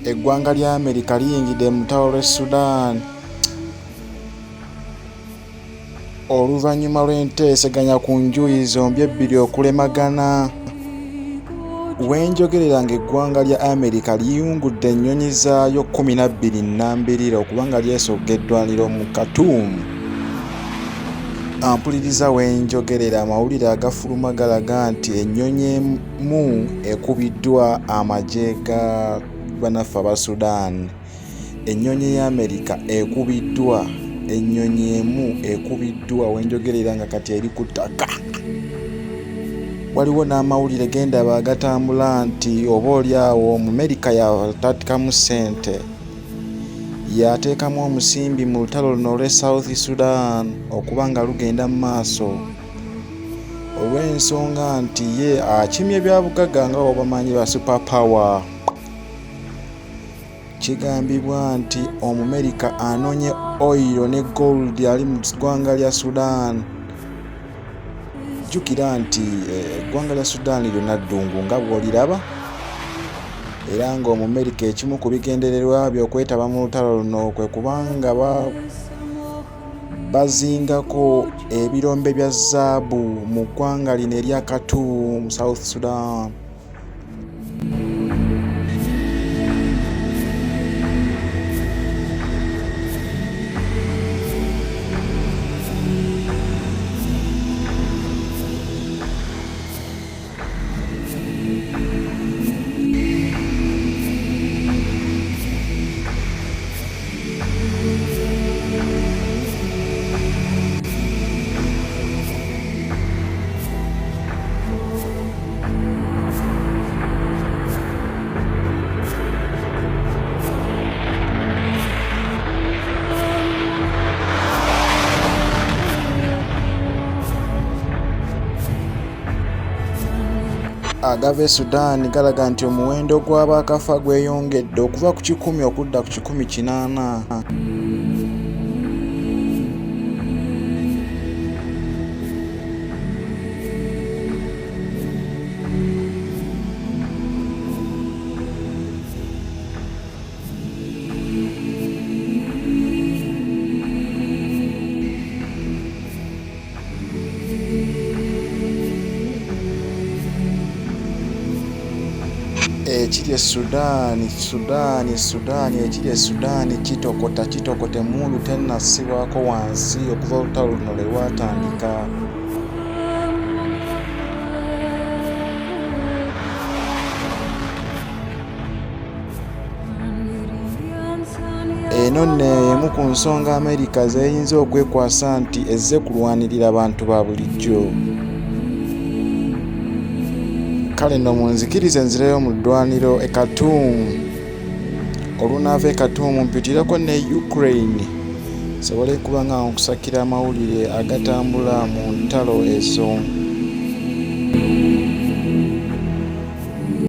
Eggwanga lya Amerika liyingidde mu lutalo lw'e Sudan oluvannyuma lw'enteeseganya ku njuyi zombi ebbiri okulemagana. Wenjogerera ng'eggwanga lya Amerika liyungudde ennyonyi zaayo 12 nnambirira okuba nga lyesogga eddwaniro mu Khartoum. Ampuliriza wenjogerera amawulire agafuluma galaga nti ennyonyi emu ekubiddwa amagye ga bannaffe aba Sudan. Ennyonyi ya Amerika ekubiddwa, ennyonyi emu ekubiddwa wenjogerera nga kati eri ku ttaka. Waliwo n'amawulire ge ndaba agatambula nti oba oli awo Omumerika y'ateekamu ssente, y'ateekamu omusimbi mu lutalo luno olw'e South Sudan okuba nga lugenda mu maaso olw'ensonga nti ye akimye byabugagga nga bw'obamanyi ba super power. Kigambibwa nti Omumerika anonye oyiro ne gold ali mu ggwanga lya Sudan. Jjukira nti eh, eggwanga lya Sudan lyonna ddungu nga bw'oliraba era ng'Omumerika ekimu ku bigendererwa bye okwetaba mu lutalo luno kwe kubanga bazingako ebirombe bya zaabu mu ggwanga lino erya Khartoum, South Sudan. Agava e Sudan galaga nti omuwendo gw'abaakafa gweyongedde okuva ku kikumi okudda ku 180. Ekiri e Sudan, Sudan, Sudan, ekiri e Sudan kitokota kitokota emmundu tennassibwako wansi okuva olutalo luno lwe lwatandika. Eno nno y'emu ku nsonga Amerika z'eyinza okwekwasa nti ezze kulwanirira bantu ba bulijjo. Kale nno munzikirize nzireyo mu ddwaniro e Khartoum. Olunaava e Khartoum mpitireko ne Ukraine nsobole kuba nga nkusakira amawulire agatambula mu ntalo ezo.